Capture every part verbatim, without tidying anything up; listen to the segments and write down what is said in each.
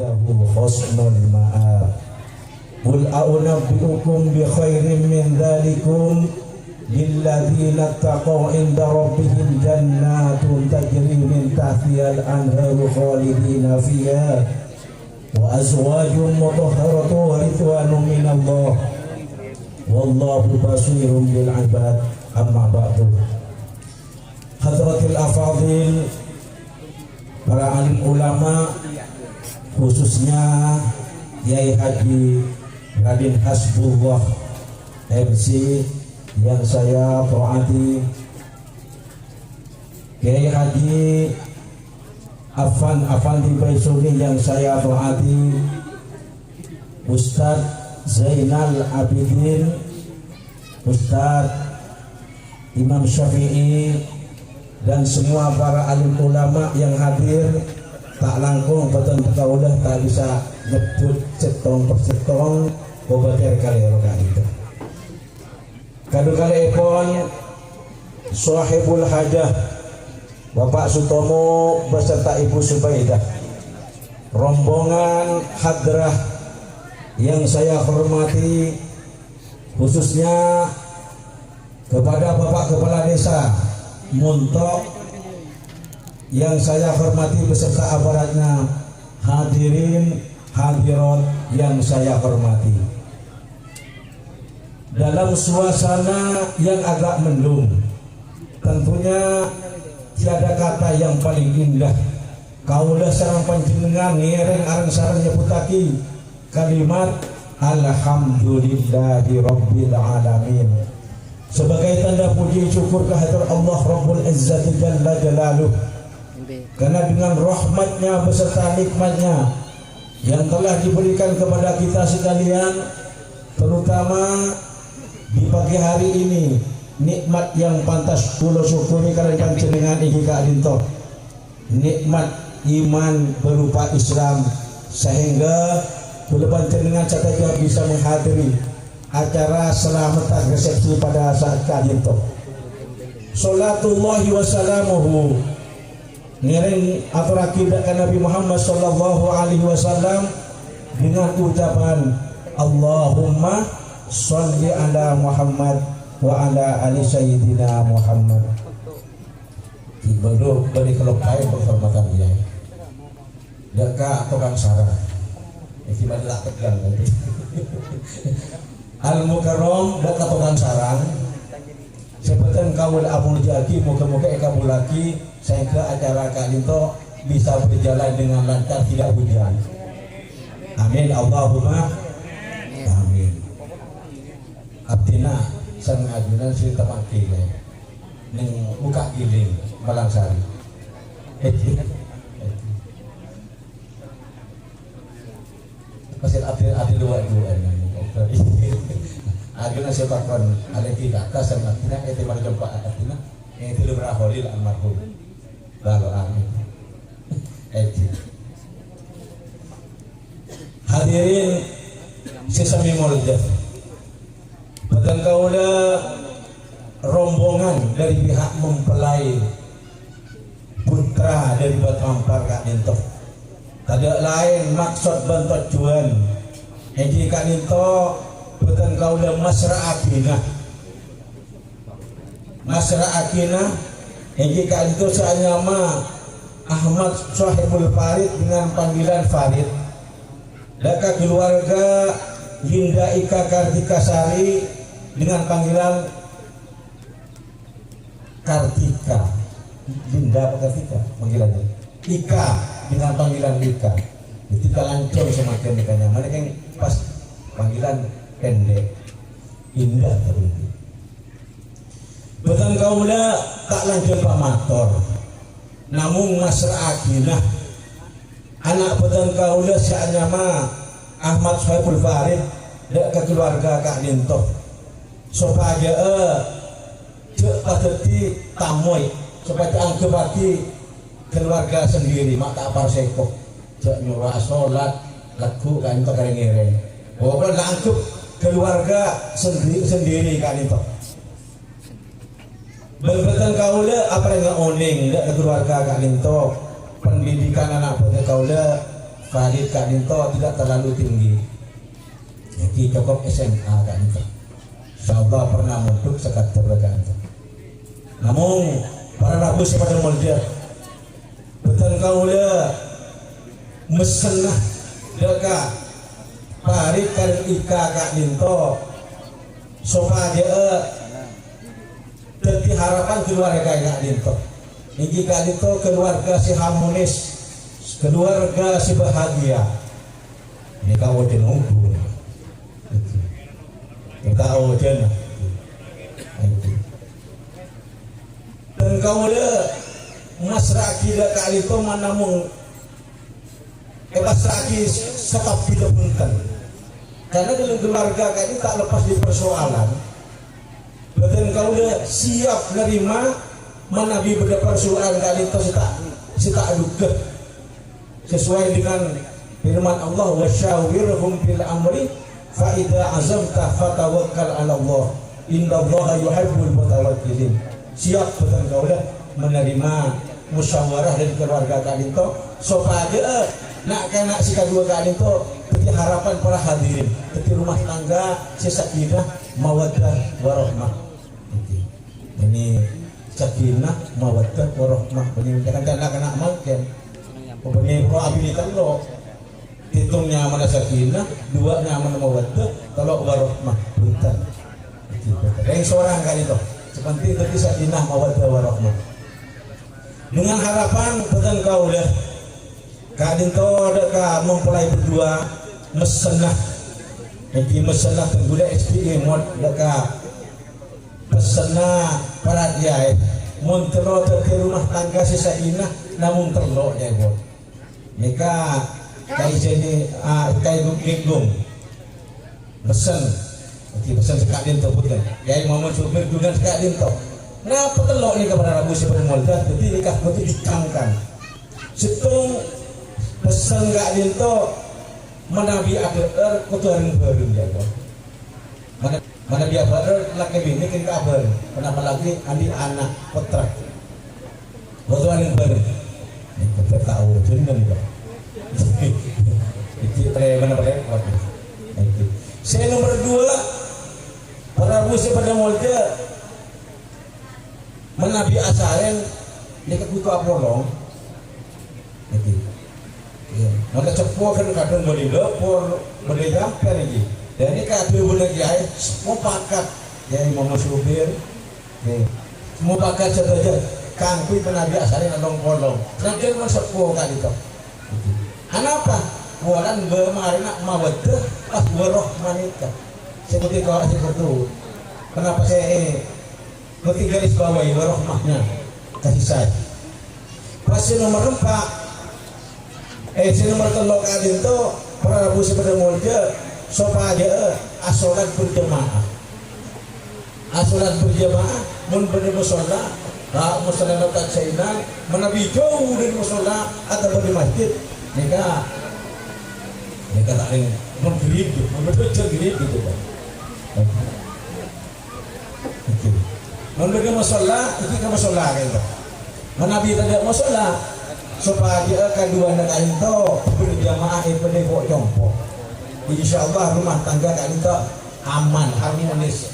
له حسن المآب. قل أنبئكم بخير من ذلكم للذين اتقوا عند ربهم جنات تجري من تحتها الأنهار خالدين فيها وأزواج مطهرة ورضوان من الله والله بصير بالعباد. أما بعد. Hadratil afadhil, para alim ulama, khususnya Kiai Haji Raden Hasbullah M C yang saya hormati, Kiai Haji Afan Afandi Baisuni yang saya hormati, Ustadz Zainal Abidin, Ustadz Imam Syafi'i, dan semua para alim ulama yang hadir, ta' langkong bhâdhân kaulâ ta' bisa nyebbhut sèttong per sèttong, kobâtèr kalèro ka'dinto. Kadhuwâ kalèèpon, Sohibul Hajah, Bapak Sutomo beserta Ibu Subaidah, rombongan hadrah yang saya hormati, khususnya kepada Bapak Kepala Desa Montok yang saya hormati beserta aparatnya, hadirin hadirat yang saya hormati. Dalam suasana yang agak mendung, tentunya tiada kata yang paling indah. Kaulâ sareng panjhennengngan ngèrèng areng-sareng nyebbhuttaghi kalimat "Alhamdulillahirabbil alamin" sebagai tanda puji syukur kehadirat Allah Rabbul Izzati Jalla Jalaluh. Karena dengan rahmatnya beserta nikmatnya yang telah diberikan kepada kita sekalian, terutama di pagi hari ini, nikmat yang pantas kaulâ syukuri kalabân panjhennengngan èngghi ka'dinto. Nikmat iman berupa Islam, sehingga kaulâ panjhennengngan sadhâjâ bisa menghadiri acara selamatan resepsi pada saat ka'dinto. Sholatullahi wa salamuhu ngèrèng atorraghi dâ' ka Nabi Muhammad sallallahu alaihi wasallam dengan ucapan, "Allahumma sholli ala Muhammad wa ala ali Sayyidina Muhammad." Bâdâ bânnè kaloppaè penghormatan, ya. Dâ' ka tokang sarang. Iki bâdâ la tegang. Al-Mukarram, dâ' ka tokang sarang. Sè bhâdhân kaulâ amoljâ'aghi, moghâ-moghâ èkabhullaghi, sehingga acara ka'dinto bisa berjalan dengan lancar, tidak hujan. Amin, Allahumma amin. Abdhina sareng ajunan sè tepakè, neng buka giling Malang Sari. Pasir adil, adil luar dua. Adil nasib pakon, alai kita kasar adina, itu mana jumpa adina, yang itu lebih raholi lah almarhum. Lalu amin. Edi. Hadirin sè samè moljâ. Bhâdhân kaulâ rombongan dari pihak mempelai putra dari Batu Ampar ka'dinto. Tadâ' laèn maksod bân tojjhuwân èngghi ka'dinto bhâdhân kaulâ masra'aghina. Masra'aghina èngghi ka'dinto sè anyama Ahmad Sohibul Farid dengan panggilan Farid. Dâ' ka keluarga Linda Ika Kartika Sari dengan panggilan Kartika. Linda apa Kartika panggilannya? Ika, dengan panggilan Ika. Jadi kalancong semakin nikahnya. Mana yang pas panggilan pendek. Indah tapi. Bhâdhân kaulâ ta' lanjhâng pamator. Namong masra'aghina ana' bhâdhân kaulâ sè anyama Ahmad Sohibul Farid dâ' ka keluarga ka'dinto. Sopajâ'â jhâ' padhâddhi tamoy, sopajâ angghebbhâghi keluarga sendiri, ma' ta' parsèko. Jhâ' nyoro asolat, lagghu' ka'dinto karè-ngèrèng. Pokokna anggep keluarga sendi-, sendiri ka'dinto. Bân bhâdhân kaulâ aparèngnga onèng dâ' ka keluarga ka'dinto. Pendidikan ana' bhâdhân kaulâ Farid ka'dinto tidak terlalu tinggi. Jadi cukup S M A ka'dinto. Insyaallah pernah mondhuk sakadhâr ka'dinto. Namong, para rabu sè padâ molja, bhâdhân kaulâ messenna dâ' ka Farid kalabân Ika ka'dinto sopajâ dhâddhi harapan keluarga ka'dinto. Èngghi ka'dinto keluarga sè harmonis, keluarga sè bahagia. Nèka ojhân ongghu. Nèka ojhân. Bhâdhân kaulâ masra'aghi dâ' ka'dinto manamong èpasra'aghi sakabbhiyânna bhunten. Karena dalam keluarga ka'dinto ta' lepas dari persoalan. Bhâdhân kaulâ siap narèma manabi bâdâ persoalan ka'dinto sè ta', sè ta' dugâ. Sesuai dengan firman Allah, "Wa syawirhum fil amri, fa idza azamta fatawakkal 'alallah, innallaha yuhibbul mutawakkilin." Siap bhâdhân kaulâ menerima musyawarah dari keluarga ka'dinto, sopajâ na'-kana' sè kaduwâ ka'dinto dhâddhi harapan para hadirin, dhâddhi rumah tangga sè sakinah, mawaddah, warahmah. Ini sakinah, mawaddah, warahmah. Bânnè kan na'-kana' mangkèn. Bânnè buru abinè tello'. Sèttong nyamana sakinah, duwâ' nyamana mawaddah, tello' warahmah. Bhunten. Rèng sorang ka'dinto. Sè pentèng dhâddhi sakinah, mawaddah, warahmah. Dengan harapan bhâdhân kaulâ ka'dinto dâ' ka mempelai berdua messenna. Èngghi messenna tengghu dâ' S D E mod dâ' ka pessenna para kiyaè. Mon terro dhâddhi rumah tangga sè sakinah, namong tello' jâ' èpon. Nèka kaisènè, ah, kaè gung-, gung. Pessen. Èngghi pessen sè ka'dinto bhunten. Kiyaè Muhammad Subir bhunten sè ka'dinto. Napa tello' nèka para rabu sè padâ molja, dhâddhi nèka kodhu dicangkang. Sèttong pessen ka'dinto manabi adhâ'âr kodhu areng-bhâreng, yâ, kok. Mana, manabi adhâ'âr lakè binè kèng kabhâr, ponapa lagi andi' ana' pottra. Kodhu areng-bhâreng. Nèka ta' ojhân kan, kok. Iki preman apa repot. Sè nomer duwâ', para rabu sè padâ molja, manabi asarèn, nèka kodhu apolong. Nèka. Iyâ. Mangka seppo kan kadhâng bâdâ è dâpor, bâdâ è sampèyan nèka. Dhâ' nèka adhâbuna kiyaè, mopakat. Kiyaè Muhammad Subir. Nèka. Mopakat sadhâjâ kaangghuy manabi asarèn along-polong. Sanajjhân mon seppo ka'dinto. Anapa? Polana bâ-, marèna mawaddah, pas warahmah nèka. Sè penting kok sè kodhu. Kenapa sè Berarti garis bawahi warahmahnya, kasih sayang. Pas sè nomer empa', eh, sè nomer tello' ka'dinto, para rabu sè padâ molja, sopajâ asholat berjamaah. Asholat berjamaah, mon bâdâ mosolla, ka mosolla ta' saènga', manabi jhâu dâri mosolla, atabâ dâri masjid, nèka, nèka ta' rèng, mon gheribuk, mon bâdâ gheribuk, gitu, Pak. Iki. Mon bâdâ mosolla, iki ka mosolla ka'dinto. Manabi tadâ' mosolla, sopajâ kaduwâna ka'dinto berjamaah è bâdâ po'-compo'. Insyaallah rumah tangga ka'dinto aman, harmonis.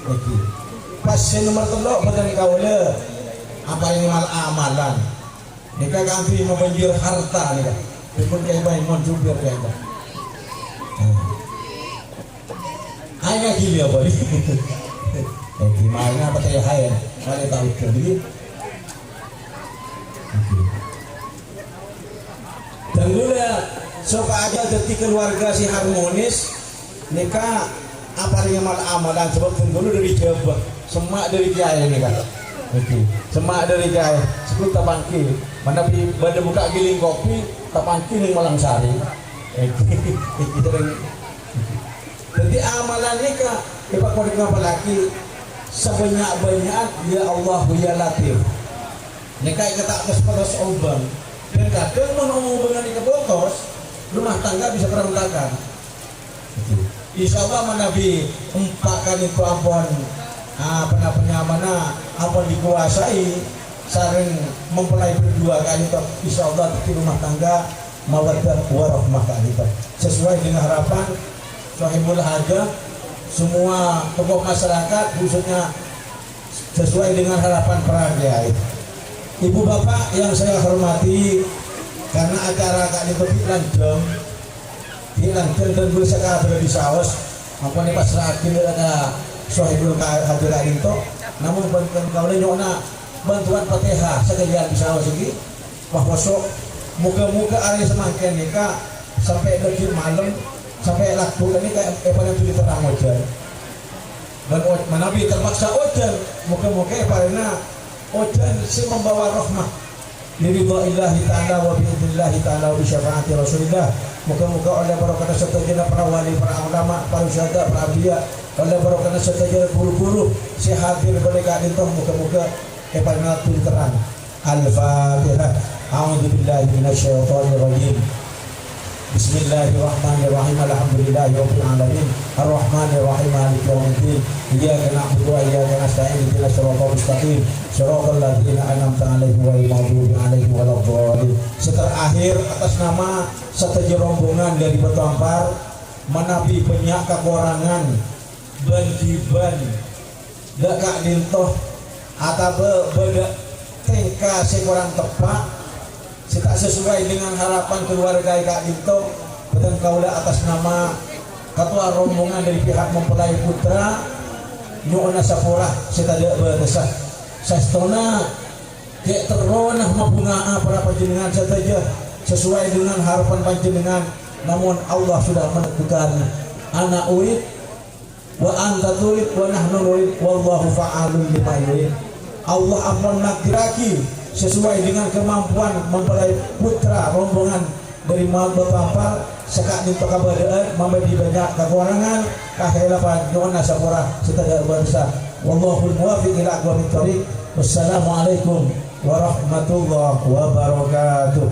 Iki. Pas sè nomer tello' bhâdhân kaulâ aparèng mal-amalan. Nèka kaangghuy mabanjir harta nèka. Dipun kaè Maimun Jubir ka'dinto. Nah. Hai ngaji dia, Bali. Eh, gimana apa saya hai? Mana tahu sendiri. Dan juga, sopajâ dhâddhi keluarga sè harmonis, nèka aparèngnga mal-amalan, sabâb dhâlem dâri Jhâbâ, semma' dâri kiyaè nèka. Nèka, semma' dâri kiyaè, sabâb tapangghi. Manabi bâdâ buka giling kopi, tapangghi neng Malang Sari. Nèka, nèka, Dhâddhi amalan nèka èpakorèng apalagi sabannya'-bânnya'an, "Ya Allah, ya Latif." Nèka èkata' tos-patos obâng. Dan kadhâng mon obângan nèka potos, rumah tangga bisa berantakan. Insyaallah manabi empa' ka'dinto ampon, ah, penya-, penyamana ampon dikuasai sareng mempelai berdua ka'dinto, insyaallah dhâddhi rumah tangga mawaddah warahmah, Kak, gitu. Sesuai dengan harapan Sohibul Hajah, semua tokoh masyarakat, khususnya sesuai dengan harapan para kiai. Ibu bapak yang saya hormati, karena acara ka'dinto bi' lanjhâng, bi' lanjhâng dan bisa kabar di saos, ampon pas lagi ada Sohibul Ka-, Hajah ka'dinto, namun bantuan kaula nyo'ona bantuan Fatihah sekalian di saos ini, wah, kosok. Moga-moga hari semangkin nika sampai lagi malam, sampai lagu ini kayak, eh, paling duli terang hujan. Dan o-, manabi terpaksa ojan, moga-moga eparèna ojan sè membawa rahmah. Biridha'illahi ta'ala wa bi'idhnillahi ta'ala wa bisyafaati Rasulillah. Moga-moga oleh barokah sadhâjâna para wali, para ulama, para syuhada, para anbiya, oleh barokah sadhâjâna guru-guru sè hadir bâdâ ka'dinto, moga-moga eparèna duli terang. Al-Fatihah. A'udzubillahi minasyaitonirrajim. Bismillahirrahmanirrahim. Alhamdulillahirabbil alamin. Arrahmanirrahim. Maliki yaumiddin. Iyyaka na'budu wa iyyaka nasta'in. Ihdinas siratal mustaqim. Siratal ladzina an'amta 'alaihim ghairil maghdubi 'alaihim waladdallin. Sè terakhir, atas nama sadhâjâ rombongan dari Batu Ampar, manabi bânnya' kakorangan, bân-ghibân dâ' ka'dinto, atabâ bâdâ tèngka sè korang teppa', sè ta' sesuai dengan harapan keluarga è ka'dinto, bhâdhân kaulâ atas nama ketua rombongan dari pihak mempelai putra, nyo'ona sapora sè tadâ' bâtessa. Sastona ghi' terrona mabhunga'a para panjhennengngan sadhâjâ sesuai dengan harapan panjhennengngan, namun Allah sudah menentukan ana' urid. Wa anta turid wa nahnu nurid, wallahu fa'alun lima yurid. Allah ampon nagdirraghi sesuai dengan kemampuan mempelai putra rombongan dari Batu Ampar, saka'dinto kabâdâ'ân manabi bânnya' kakorangan, kahilafan, nyo'ona sapora sè tadâ' bâtessa. Wallahul muwaffiq ila aqwamit thoriq. Wassalamualaikum warahmatullahi wabarakatuh.